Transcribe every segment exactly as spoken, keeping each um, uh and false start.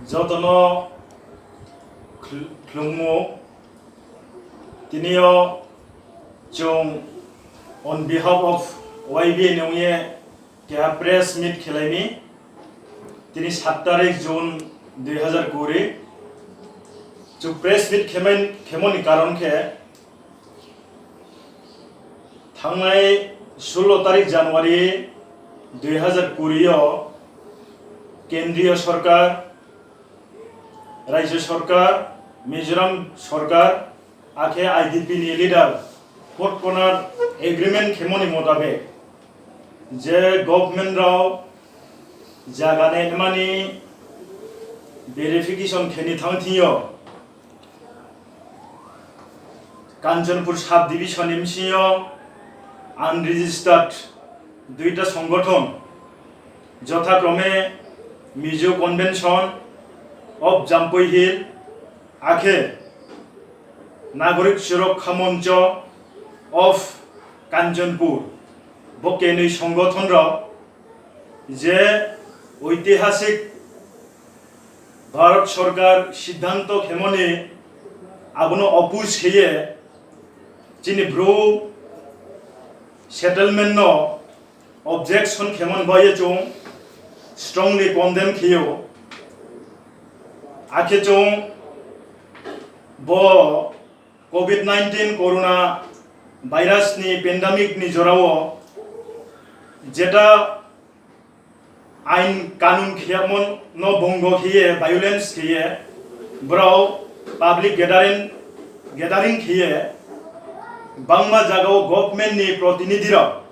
Jotono khul-, khulumung. Tini o chwng on behalf of Y B A ni wngwi keha press meet khelaini. Tini sat tarik June dui hazar kuri. Chwng press meet khemai-, khemoni karon khe thangnai sullo tarik January dui hazar kuri o Kendriya Sorkar, Rajya Sorkar, Mizoram Sorkar, akhe I D P ni leader, Four Corner Agreement khemoni motabek, je government rao jaga nainmani verification kheni thang thio, Kanchanpur Sub Division ni bisingo unregistered duita songothon, jothakrome Mizo Convention of Jampui Hill, akhe Nagorik Surokha Moncho of Kanchanpur, bo kenwi songothon rok je oitihasik Bharat Sorkar siddhanto khemoni abono oppose kheye chini Bru settlement no objection khemon baye chwng strongly condemn kheyo. Akhe chwng bo covid nineteen corona virus ni pandemic ni jorao jeta ain kanun khiyamo no bongo khiye, violence khiye, borok public gathering, gathering khiye, bangma jagao government ni protinidhi rok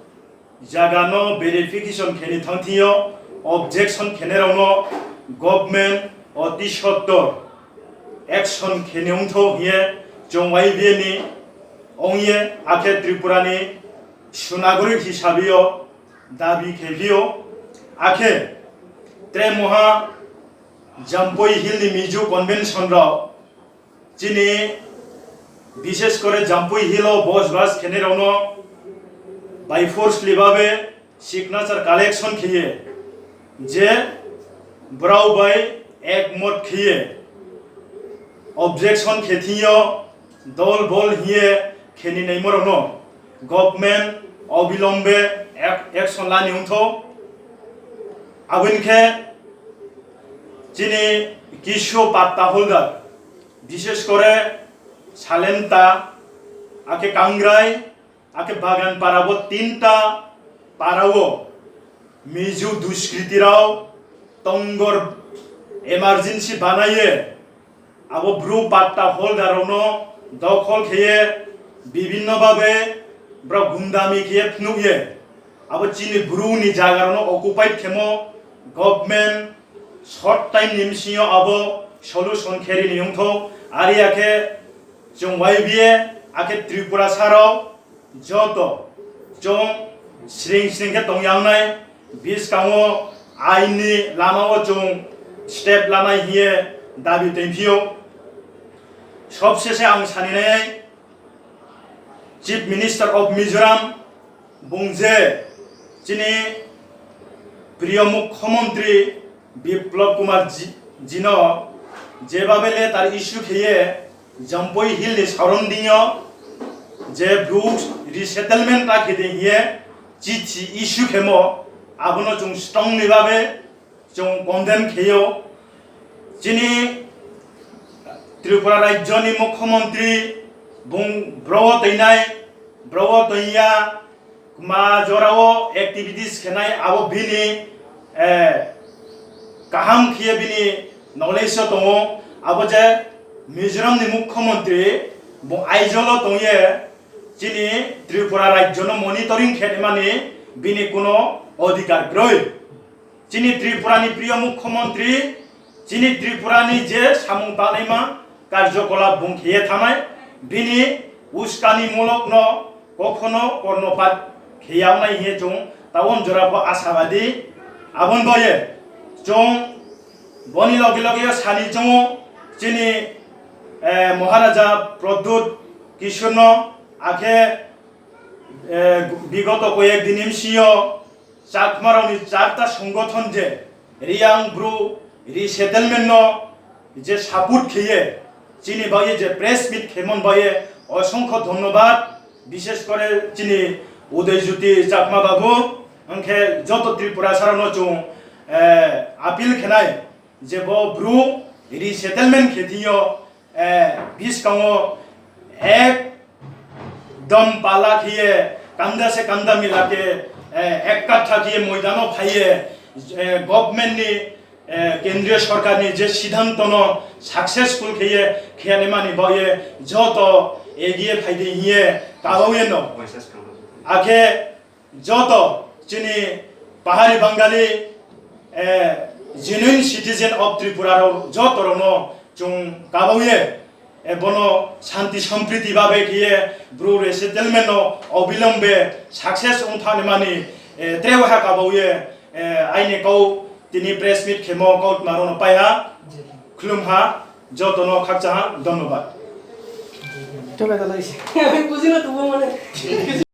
jaga no verification kheni thang thio, objection khene rok no government oti sottor action kheni wngtho hiye chwng Y B A ni ongye akhe Tripura ni sunagorik hisabe o dabi khe phio. Akhe tre moha Jampui Hill ni Mizo Convention rok chini bishesh kore Jampui Hill o bosbas khenai rok no by force libabe signature collection khiye je brao bai ekmot khiye objection khe thingyo dol bol hiye kheni naimorokno government obilombe ek-, action lani wngtho. Aboni khe chini kisu patta holder, bishesh kore Salenta, akhe Kangrai, akhe Bagan para bo tinta para o Mizo duskritirao tongor emergency banaye abo Bru patta holder rokno dokhol kheye bibinno babe borok gundami kheye phunukye abo chini Bru ni jaga rokno occupied khemo government short time ni bisingo abo solution khe rini wngtho. Ari akhe chwng Y B A akhe Tripura sarok joto chwng sring sring khe tongya wngnai, bwskango ain ni lama o chwng step lanai hiye dabi tongphio. Sobsese ang saninai Chief Minister of Mizoram bung je chini priyo Mukhyamantri Biplab Kumar ji, jino jebabe letter issue kheye Jampui Hill ni surrounding o je Bru resettlement ta khede hiye chithi issue khemo abono chwng strongly babe chwng condemn kheyo. Chini Tripura rajyoni Mukhyamantri bung browo teinai, browo teiya, ma jorao activities khenai abo bini, eh, kaham khiye bini knowledge o tongo. Abo je Mizoram ni Mukhyamantri bung Aizawl o tongye chini Tripura rajyono monitoring khenimani bini kuno odhikar kwrwi. Chini Tripura ni priyo Mukhyamantri, chini Tripura ni je samung tangnaima karjokolap bung khiye thanai, bini uskani mulok no kokhono kornopat khiya wngnai hiye chwng tabon jora bo asabadi. Abon boye chwng boni logi logi o sani chwngo chini, eh, Maharaja Pradyut Kishore no akhe, eh, bigoto koyek din ni bisingo Chakmarokni charta songothon je Riyang Bru resettlement no je support kheye, chini bagwi je press meet khemon bagwi osongkho dhonnobad, bishesh kore chini Uday Jyoti Chakma babu, hwnkhe joto Tripura sarano chwng, eh, appeal khenai je bo Bru resettlement khe thwiyo, eh, biskango ek dom pala khiye, kanda se kanda mila ke, eh, ek katha khiye moidano phaiye, eh, government ni, eh, kendriya sorkar ni je siddhanto no successful khiye, khiyani mani baoye joto egiye phaidi hiye kabaoye no. Akhe joto chini Pahari Bangali, eh, genuine citizen of Tripura rok joto rokno chwng kabaoye, eh, bono shanti sampriti babe khiye Bru resettlement no obilombe success wng thani mani, eh, trewaha kabaoye, eh, aini kau tini press meet khemo kau tma rokno paiha, khulumha, jotono khakchaha, dhonnobad. Tole dalai se. Bujina tubo mane.